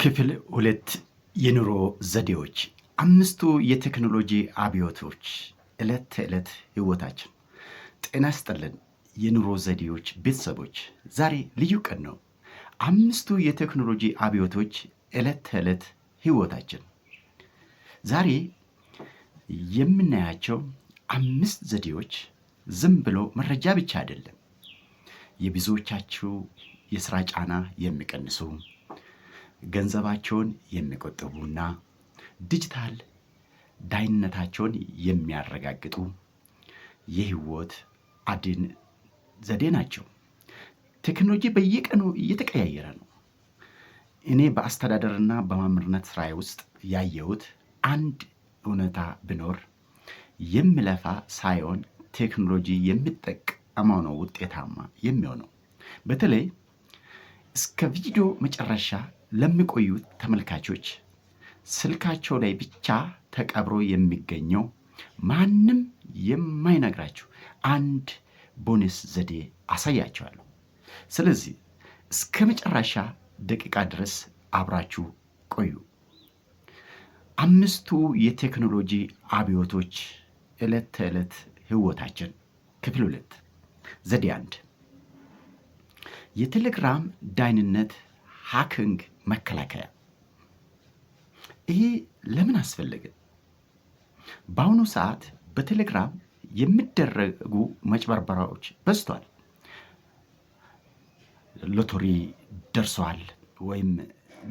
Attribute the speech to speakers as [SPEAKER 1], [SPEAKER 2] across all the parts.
[SPEAKER 1] ክፍል 2፣ የኑሮ ዘዴዎች፣ አምስቱ የቴክኖሎጂ አብዮቶች ዕለት ተዕለት ሕይወታችን። ጤና ይስጥልን የኑሮ ዘዴዎች ቤተሰቦች፣ ዛሬ ልዩ ቀን ነው። አምስቱ የቴክኖሎጂ አብዮቶች ዕለት ተዕለት ሕይወታችን። ዛሬ የምናያቸው አምስት ዘዴዎች ዝም ብሎ መረጃ ብቻ አይደለም፣ የብዙዎቻችሁ የስራ ጫና የሚቀንሱ፣ ገንዘባቸውን የሚቆጥቡና ዲጂታል ደህንነታቸውን የሚያረጋግጡ የህይወት አድን ዘዴ ናቸው። ቴክኖሎጂ በየቀኑ እየተቀያየረ ነው። እኔ በአስተዳደርና በመምህርነት ስራዬ ውስጥ ያየሁት አንድ እውነታ ቢኖር የሚለፋ ሳይሆን ቴክኖሎጂ የሚጠቀመው ነው ውጤታማ የሚሆነው። በተለይ እስከ ቪዲዮ መጨረሻ ለሚቆዩ ተመልካቾች ስልካቸው ላይ ብቻ ተቀብሮ የሚገኘው ማንም የማይነግራችሁ አንድ ቦነስ ዘዴ አሳያችኋለሁ። ስለዚህ እስከ መጨረሻ ደቂቃ ድረስ አብራችሁ ቆዩ። አምስቱ የቴክኖሎጂ አብዮቶች ዕለት ተዕለት ህይወታችን፣ ክፍል 2፣ ዘዴ 1፣ የቴሌግራም ደህንነት hacking መከላከያ። ይሄ ለምን አስፈለገ? በአሁኑ ሰዓት በቴሌግራም የሚደረጉ መጭበርበራዎች በዝቷል። ሎተሪ ደርሰዋል ወይም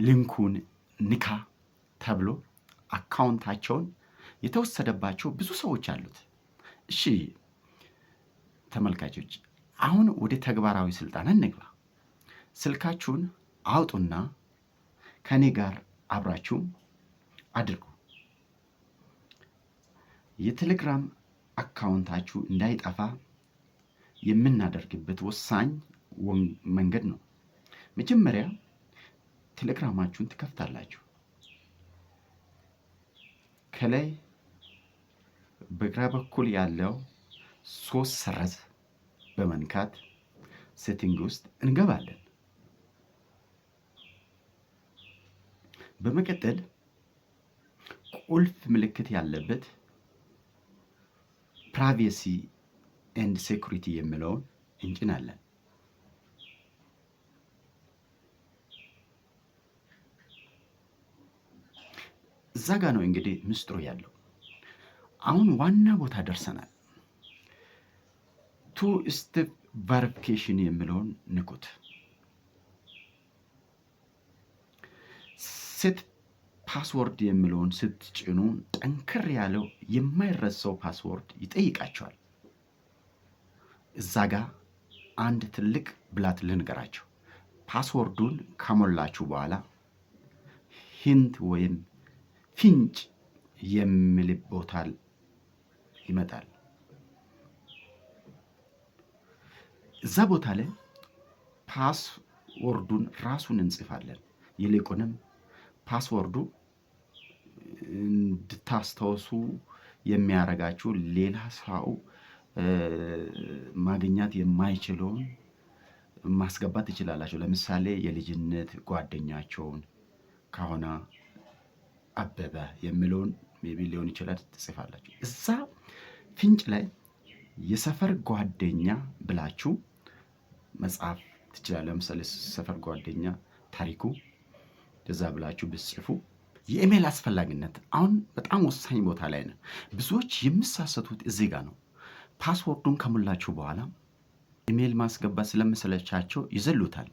[SPEAKER 1] link ኡን ንካ ተብሎ account ኣቸውን የተወሰደባቸው ብዙ ሰዎች አሉት። እሺ ተመልካቾች፣ አሁን ወደ ተግባራዊ ስልጠና እንግባ። ስልካችሁን አውጡና ከኔ ጋር አብራችሁ አድርጉ። የቴሌግራም account ኣችሁ እንዳይጠፋ የምናደርግበት ወሳኝ መንገድ ነው። መጀመሪያ ቴሌግራማችሁን ትከፍታላችሁ። ከላይ በግራ በኩል ያለው ሶስት ሰረዝ በመንካት setting ውስጥ እንገባለን። በመቀጠል ቁልፍ ምልክት ያለበት privacy and security የሚለውን እንጭናለን። እዛ ጋ ነው እንግዲህ ምስጢሩ ያለው። አሁን ዋና ቦታ ደርሰናል። Two step verification የሚለውን ንኩት። Set password የሚለውን ስትጭኑ ጠንከር ያለው የማይረሳው password ይጠይቃችኋል። እዛ ጋ አንድ ትልቅ ብልሃት ልንገራችሁ። Password ኡን ከሞላችሁ በኋላ hint ወይም ፍንጭ የሚል ቦታ ይመጣል። እዛ ቦታ ላይ password ኡን ራሱን እንጽፋለን። ይልቁንም password ኡ እንድታስታውሱ የሚያደርጋችሁ ሌላ ሰው ማግኘት የማይችለውን ማስገባት ትችላላችሁ። ለምሳሌ የልጅነት ጓደኛቸውን ከሆነ አበበ የሚለውን maybe ሊሆን ይችላል ትጽፋላችሁ። እዛ ፍንጭ ላይ የሰፈር ጓደኛ ብላችሁ መጻፍ ትችላላችሁ። ለምሳሌ ሰፈር ጓደኛ ታሪኩ እዛ ብላችሁ ብትጽፉ። የኢሜል አስፈላጊነት አሁን በጣም ወሳኝ ቦታ ላይ ነው። ብዙዎች የሚሳሳቱት እዚህ ጋር ነው። Password ኡን ከሞላችሁ በኋላ ኢሜል ማስገባት ስለሚሰለቻቸው ይዘሉታል።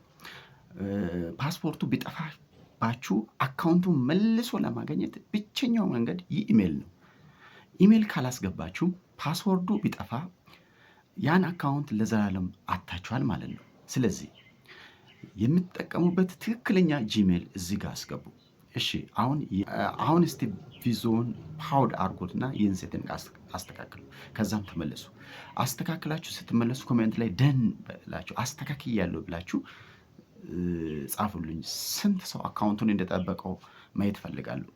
[SPEAKER 1] Password ኡ ቢጠፋባችሁ account ኡን መልሶ ለማግኘት ብቸኛው መንገድ ይህ ኢሜል ነው። ኢሜል ካላስገባችሁ password ኡ ቢጠፋ ያን account ለዘላለም አጥታችኋል ማለት ነው። ስለዚህ የምትጠቀሙበት ትክክለኛ Gmail እዚህ ጋር አስገቡ። እሺ፣ አሁን እስቲ ቪዲዮውን pause አድርጉትና ይህን setting አስተካክሉ። ከዛም ተመለሱ። አስተካክላችሁ ስትመለሱ comment ላይ done ብላችሁ፣ አስተካክያለሁ ብላችሁ ጻፉልኝ። ስንት ሰው account ኡን እንደጠበቀው ማየት እፈልጋለሁ።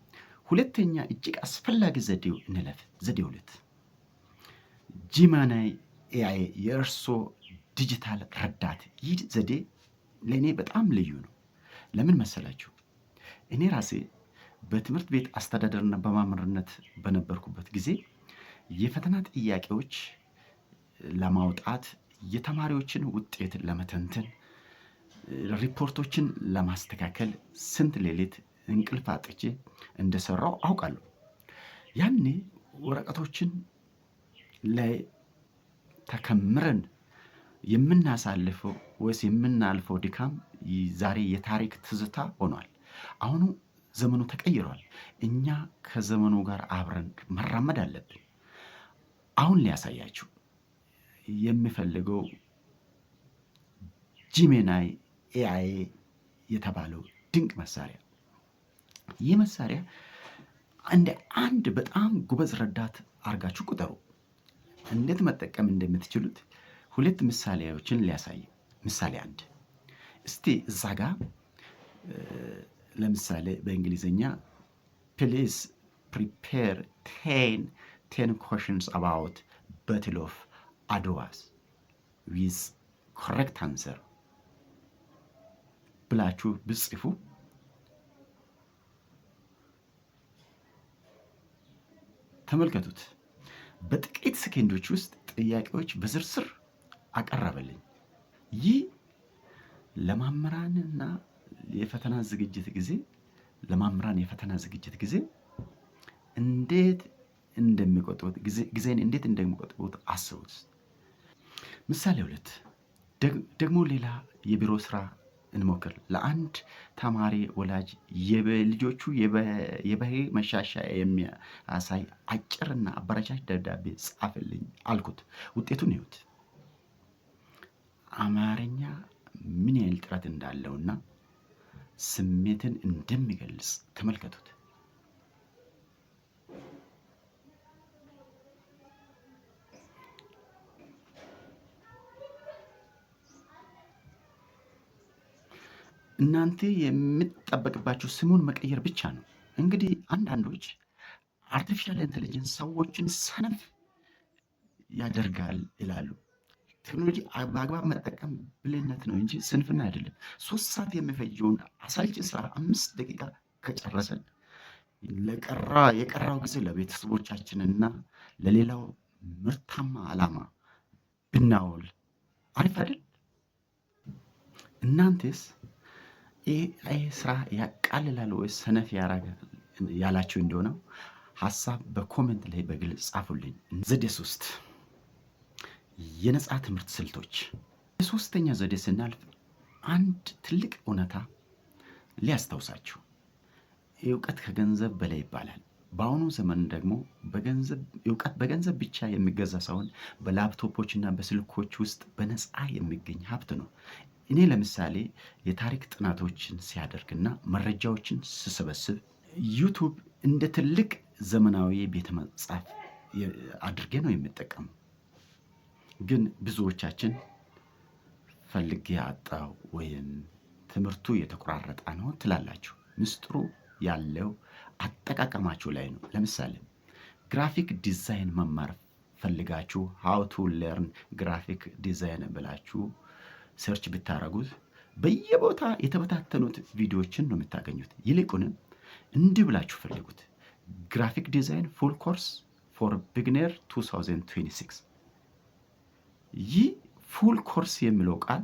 [SPEAKER 1] ሁለተኛ እጅግ አስፈላጊ ዘዴው እንለፍ። ዘዴ 2፣ Gemini AI የእርሶ ዲጂታል ረዳት። ይህ ዘዴ ለእኔ በጣም ልዩ ነው። ለምን መሰላችሁ? እኔ ራሴ በትምህርት ቤት አስተዳደርና በመምህርነት በነበርኩበት ጊዜ የፈተና ጥያቄዎች ለማውጣት፣ የተማሪዎችን ውጤት ለመተንተን፣ ሪፖርቶችን ለማስተካከል ስንት ሌሊት እንቅልፍ አጥቼ እንደሰራሁ አውቃለሁ። ያኔ ወረቀቶችን ላይ ተከምረን የምናሳልፈው ወይስ የምናልፈው ድካም ዛሬ የታሪክ ትዝታ ሆኗል። አሁኑ ዘመኑ ተቀይሯል። እኛ ከዘመኑ ጋር አብረን መራመድ አለብን። አሁን ሊያሳያችሁ የምፈልገው Gemini AI የተባለው ድንቅ መሳሪያ። ይህ መሳሪያ እንደ አንድ በጣም ጎበዝ ረዳት አድርጋችሁ ቁጠሩ። እንዴት መጠቀም እንደምትችሉት ሁለት ምሳሌዎችን ሊያሳይ። ምሳሌ አንድ፣ እስቲ እዛ ጋ ለምሳሌ በእንግሊዝኛ "Please prepare 10 questions about Battle of Adwa with correct answer" ብላችሁ ብትጽፉ ተመልከቱት። በጥቂት ሰከንዶች ውስጥ ጥያቄዎች በዝርዝር አቀረበልኝ። ይህ ለመምህራንና የፈተና ዝግጅት ጊዜ ለመምህራን የፈተና ዝግጅት ጊዜ እንዴት እንደሚቆጥቡት፣ ጊዜን እንዴት እንደሚቆጥቡት አስቡት። ምሳሌ ሁለት ደግሞ ሌላ የቢሮ ስራ እንሞክር። ለአንድ ተማሪ ወላጅ የልጆቹ የባህሪ መሻሻያ የሚያሳይ አጭርና አበረታች ደብዳቤ ጻፍልኝ አልኩት። ውጤቱን እዩት። አማርኛ ምን ያህል ጥራት እንዳለውና ስሜትን እንደሚገልጽ ተመልከቱት። እናንተ የሚጠበቅባችሁ ስሙን መቀየር ብቻ ነው። እንግዲህ አንዳንዶች artificial intelligence ሰዎችን ሰነፍ ያደርጋል ይላሉ። ቴክኖሎጂ በአግባብ መጠቀም ብልህነት ነው እንጂ ስንፍና አይደለም። 3 ሰዓት የሚፈጀውን አሰልቺ ስራ 5 ደቂቃ ከጨረሰን የቀረው ጊዜ ለቤተሰቦቻችንና ለሌላው ምርታማ ዓላማ ብናውል አሪፍ አይደል? እናንተስ AI ስራ ያቃልላል ወይስ ሰነፍ ያደርጋል ያላችሁ እንደሆነ ሀሳብ በ comment ላይ በግልጽ ጻፉልኝ። ዘዴ ሶስት፣ የነፃ ትምህርት ስልቶች። ሶስተኛ ዘዴ ስናልፍ አንድ ትልቅ እውነታ ሊያስታውሳችሁ፣ እውቀት ከገንዘብ በላይ ይባላል። በአሁኑ ዘመን ደግሞ በገንዘብ እውቀት በገንዘብ ብቻ የሚገዛ ሳይሆን በላፕቶፖች እና በስልኮች ውስጥ በነፃ የሚገኝ ሀብት ነው። እኔ ለምሳሌ የታሪክ ጥናቶችን ሲያደርግና መረጃዎችን ስሰበስብ YouTube እንደ ትልቅ ዘመናዊ ቤተ መጽሐፍ አድርጌ ነው የምጠቀመው። ግን ብዙዎቻችን ፈልጌ አጣው ወይም ትምህርቱ የተቆራረጠ ነው ትላላችሁ። ምስጢሩ ያለው አጠቃቀማችሁ ላይ ነው። ለምሳሌ graphic design መማር ፈልጋችሁ "how to learn graphic design" ብላችሁ search ብታደርጉት በየቦታ የተበታተኑት ቪዲዮዎችን ነው የምታገኙት። ይልቁንም እንዲህ ብላችሁ ፈልጉት፣ "graphic design full course for beginner 2026"። ይህ full course የሚለው ቃል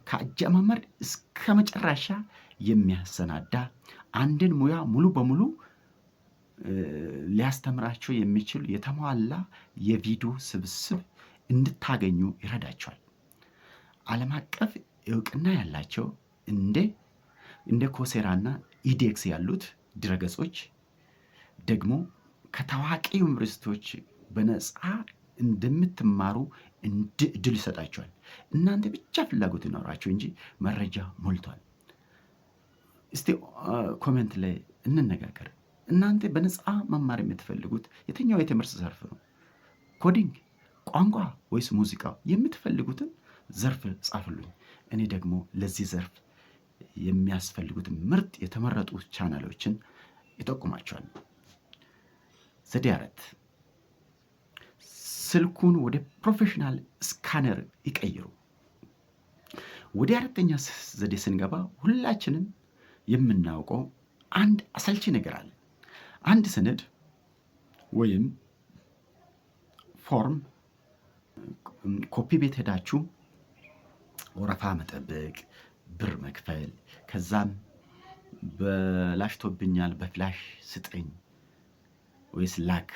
[SPEAKER 1] ከአጀማመር እስከ መጨረሻ የሚያሰናዳ፣ አንድን ሙያ ሙሉ በሙሉ ሊያስተምራችሁ የሚችል የተሟላ የቪዲዮ ስብስብ እንድታገኙ ይረዳችኋል። ዓለም አቀፍ እውቅና ያላቸው እንደ Coursera ና edX ያሉት ድረገጾች ደግሞ ከታዋቂ ዩኒቨርሲቲዎች በነፃ እንደምትማሩ እድል ይሰጣችኋል። እናንተ ብቻ ፍላጎት ይኑራችሁ እንጂ መረጃ ሞልቷል። እስቲ comment ላይ እንነጋገር። እናንተ በነፃ መማር የምትፈልጉት የትኛው የትምህርት ዘርፍ ነው? Coding፣ ቋንቋ ወይስ ሙዚቃው? የምትፈልጉትን ዘርፍ ጻፉልኝ። እኔ ደግሞ ለዚህ ዘርፍ የሚያስፈልጉት ምርጥ የተመረጡ ቻናሎችን እጠቁማችኋለሁ። ዘዴ አራት፣ ስልኩን ወደ professional scanner ይቀይሩ። ወደ አራተኛ ዘዴ ስንገባ ሁላችንም የምናውቀው አንድ አሰልቺ ነገር አለ። አንድ ሰነድ ወይም ፎርም ኮፒ ቤት ሄዳችሁ ወረፋ መጠበቅ፣ ብር መክፈል፣ ከዛም በላሽቶብኛል በ flash ስጠኝ ወይስ ላክ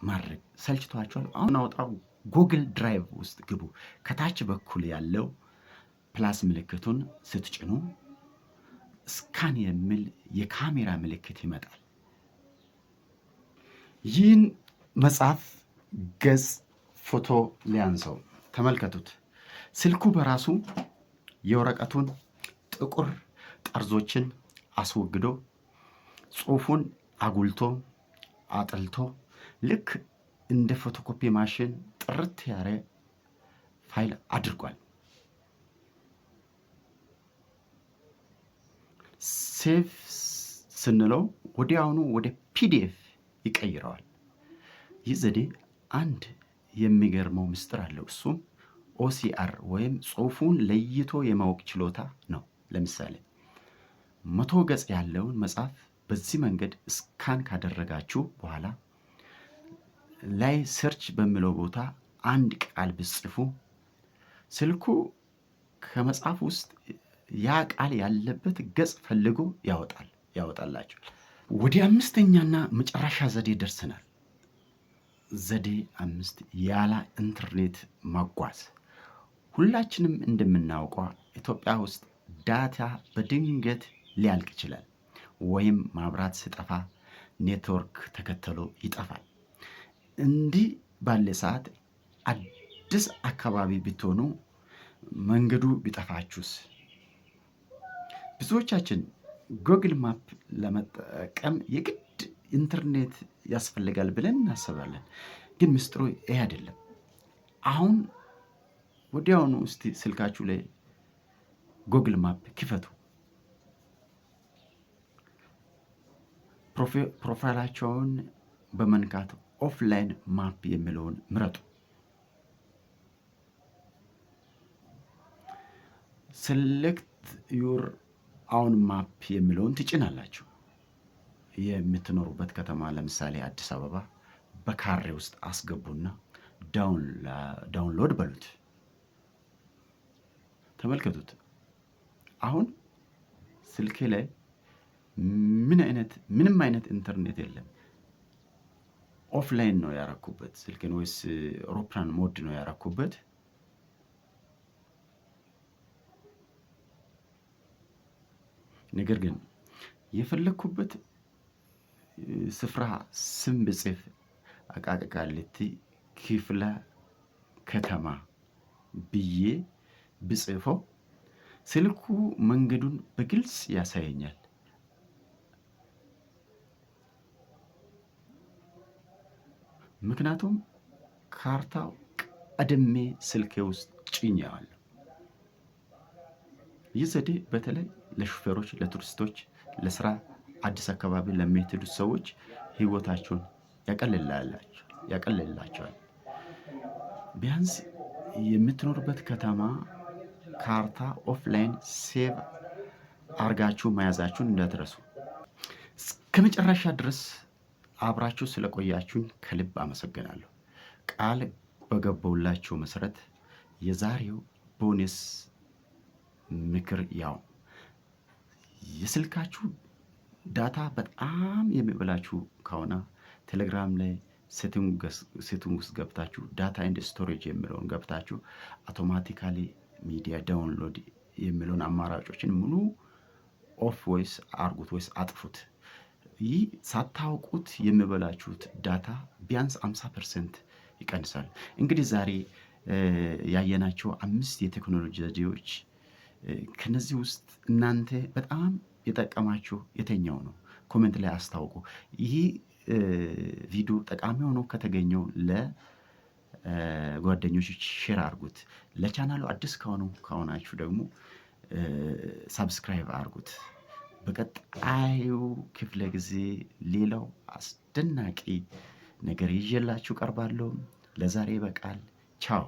[SPEAKER 1] ማድረግ ሰልችቷችኋል። አሁን አውጣው Google Drive ውስጥ ግቡ። ከታች በኩል ያለው plus ምልክቱን ስትጭኑ scan የሚል የካሜራ ምልክት ይመጣል። ይህን መጽሐፍ ገጽ ፎቶ ሊያንሰው ተመልከቱት። ስልኩ በራሱ የወረቀቱን ጥቁር ጠርዞችን አስወግዶ ጽሑፉን አጉልቶ አጥልቶ ልክ እንደ ፎቶኮፒ ማሽን ጥርት ያለ ፋይል አድርጓል። Save ስንለው ወዲያውኑ ወደ PDF ይቀይረዋል። ይህ ዘዴ አንድ የሚገርመው ምስጢር አለው። እሱም OCR ወይም ጽሑፉን ለይቶ የማወቅ ችሎታ ነው። ለምሳሌ 100 ገጽ ያለውን መጽሐፍ በዚህ መንገድ scan ካደረጋችሁ በኋላ ላይ search በሚለው ቦታ አንድ ቃል ብትጽፉ ስልኩ ከመጽሐፍ ውስጥ ያ ቃል ያለበት ገጽ ፈልጎ ያወጣላችኋል። ወደ አምስተኛና መጨረሻ ዘዴ ደርሰናል። ዘዴ 5፣ ያለ ኢንተርኔት መጓዝ። ሁላችንም እንደምናውቀው ኢትዮጵያ ውስጥ data በድንገት ሊያልቅ ይችላል፣ ወይም መብራት ሲጠፋ ኔትወርክ ተከትሎ ይጠፋል። እንዲህ ባለ ሰዓት አዲስ አካባቢ ብትሆኑ መንገዱ ቢጠፋችሁስ? ብዙዎቻችን Google Map ለመጠቀም የግድ ኢንተርኔት ያስፈልጋል ብለን እናስባለን። ግን ምስጢሩ ይሄ አይደለም። አሁን ወዲያውኑ እስቲ ስልካችሁ ላይ Google Map ክፈቱ። Profile ኣቸውን በመንካት offline map የሚለውን ምረጡ። Select your own map የሚለውን ትጭናላችሁ። የምትኖሩበት ከተማ ለምሳሌ አዲስ አበባ በካሬ ውስጥ አስገቡና download በሉት። ተመልከቱት። አሁን ስልኬ ላይ ምንም አይነት ኢንተርኔት የለም። Offline ነው ያረኩበት ስልኬን ወይስ airplane mode ነው ያረኩበት። ነገር ግን የፈለኩበት ስፍራ ስም ብጽፍ አቃቂ ቃሊቲ ክፍለ ከተማ ብዬ ብጽፈው ስልኩ መንገዱን በግልጽ ያሳየኛል። ምክንያቱም ካርታው ቀድሜ ስልኬ ውስጥ ጭኜዋለሁ። ይህ ዘዴ በተለይ ለሹፌሮች፣ ለቱሪስቶች፣ ለስራ አዲስ አካባቢ ለሚሄዱ ሰዎች ህይወታቸውን ያቀልላቸዋል። ቢያንስ የምትኖርበት ከተማ ካርታ offline save አርጋችሁ መያዛችሁን እንዳትረሱ። እስከ መጨረሻ ድረስ አብራችሁ ስለቆያችሁኝ ከልብ አመሰግናለሁ። ቃል በገባሁላችሁ መሰረት የዛሬው ቦነስ ምክር ያው የስልካችሁ data በጣም የሚበላችሁ ከሆነ ቴሌግራም ላይ setting ውስጥ ገብታችሁ data and storage የሚለውን ገብታችሁ automatically media download የሚለውን አማራጮችን ሙሉ off ወይስ አርጉት ወይስ አጥፉት። ይህ ሳታውቁት የሚበላችሁት data ቢያንስ 50% ይቀንሳል። እንግዲህ ዛሬ ያየናቸው 5 የቴክኖሎጂ ዘዴዎች ከነዚህ ውስጥ እናንተ በጣም የጠቀማችሁ የትኛው ነው? Comment ላይ አስታውቁ። ይህ ቪዲዮ ጠቃሚ ሆኖ ከተገኘው ለጓደኞች share አድርጉት። ለቻናሉ አዲስ ከሆናችሁ ደግሞ subscribe አድርጉት። በቀጣዩ ክፍለ ጊዜ ሌላው አስደናቂ ነገር ይዤላችሁ ቀርባለሁ። ለዛሬ ይበቃል። ቻው።